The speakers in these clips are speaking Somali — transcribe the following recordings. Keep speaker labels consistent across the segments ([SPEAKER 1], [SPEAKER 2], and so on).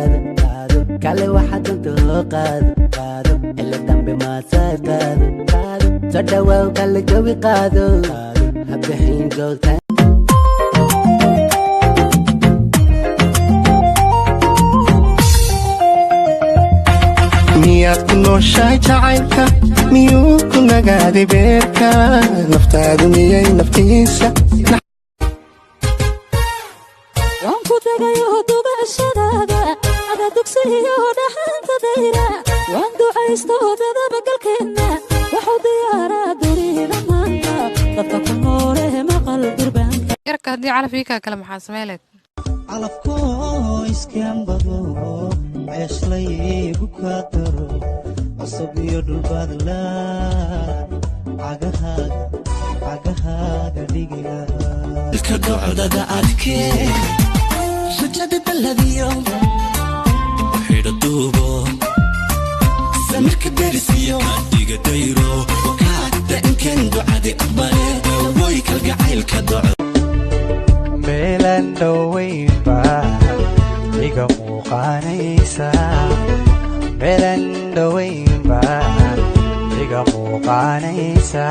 [SPEAKER 1] Qaado, qaado, kale waxaad doonto hoo, qaado, qaado, xilli dambe maasaa, qaado, qaado, soo dhawaaw, kale jawi qaado, qaado, ha bixin joogta.
[SPEAKER 2] Miyaad ku nooshahay jacaylka? Miyuu ku nagaaday beerka? Naftaadu miyay naftiisa?
[SPEAKER 3] Waan ku dagayo dubashadaada ada dugsiyo dhaxanta dayra. Waan ducaysto dadabagalkeenna waxuu diyaaraa dunida maanta dadka ku noole maqal durbaanka.
[SPEAKER 4] Yarka haddii calaf ii kaa kale, maxaa sameyleed?
[SPEAKER 5] Calafkoo iskambado, ceeshlaygu ka daro, cusub iyo dhulbaadla cagahaaga cagahaaga dhigila.
[SPEAKER 6] Docdada adkee, rajada dalladiyo xidho, duubo samirka, derisiyo dhiga dayro wakaada inkan ducadi aqbale way kalgacaylka doco.
[SPEAKER 5] Meelaan dhowaynba iga muuqaanaysa, meelaan dhowaynba iga muuqaanaysa,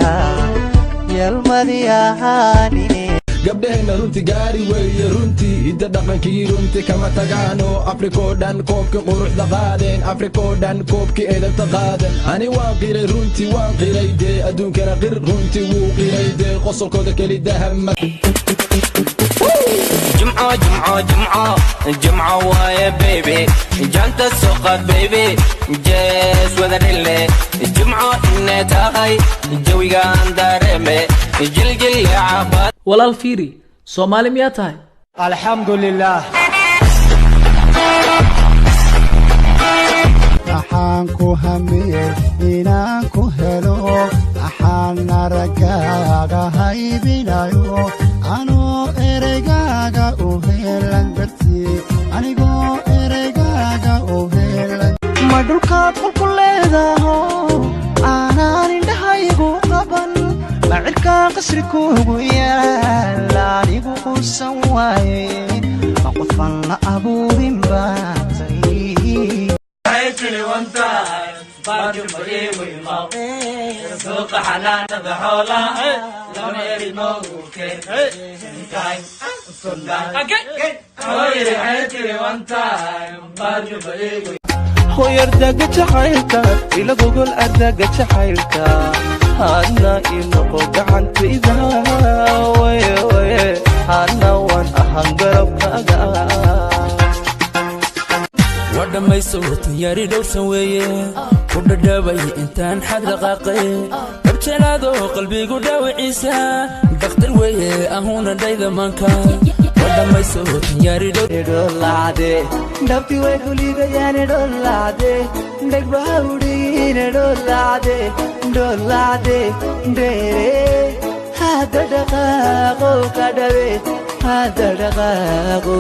[SPEAKER 5] yalmadii ahaanine.
[SPEAKER 7] Gabdhaheenna runti gaari weeye, runtii hidda dhaqankii runti kama tagaano. Afrikoo dhan koobkii quruxda qaadeen, Afrikoo dhan koobkii edabta qaaden. Ani waan qiray, runtii waan qiray dee, adduunkana qir, runtii wuu qiray dee, qosolkooda keli dahab.
[SPEAKER 8] Jimco, jimco, jimco, jimco waaye baby, janta soo qaad baby, jees wada dhille. Jimco inay tahay jawigaan dareeme jiljil cabaad.
[SPEAKER 9] Walaal, fiiri, Soomaali miyaa tahay?
[SPEAKER 5] Alxamdu lilaah.
[SPEAKER 10] Waxaan ku hamiyey inaan ku helo, waxaan araggaaga haybinayo, anoo ereygaaga u helan dartii, anigoo ereygaaga u helan.
[SPEAKER 5] Ma dhulkaad qolku leedaho aanaan indhahaygu qaban? Ma cirkaa qasri kuugu yaal anigu quusan waaye? Ma qofaan la abuurin baatay?
[SPEAKER 8] Suuqa xanaanada xoolaha lama erino.
[SPEAKER 5] Hoy, ardaga jacaylka ila gogol, ardaga jacaylka hadna ii noqo gacantayda, waye waye, hadna waan ahaan garabkaaga.
[SPEAKER 6] Waa dhammayso tanyaari dhowrsan weeye, ku dhadhaway intaan xad dhaqaaqay, dhabjelaado qalbigu dhaawiciisa dhakhtar weeye, ahuna dhayda maanka. Waa dhammayso tanyaari.
[SPEAKER 5] Dholacde dhabti way kuliidayaan, dholacde dhegbaha udhigiine, dholacde dholacde dheere, hadda dhaqaaqo ka dhawe, hadda dhaqaaqo.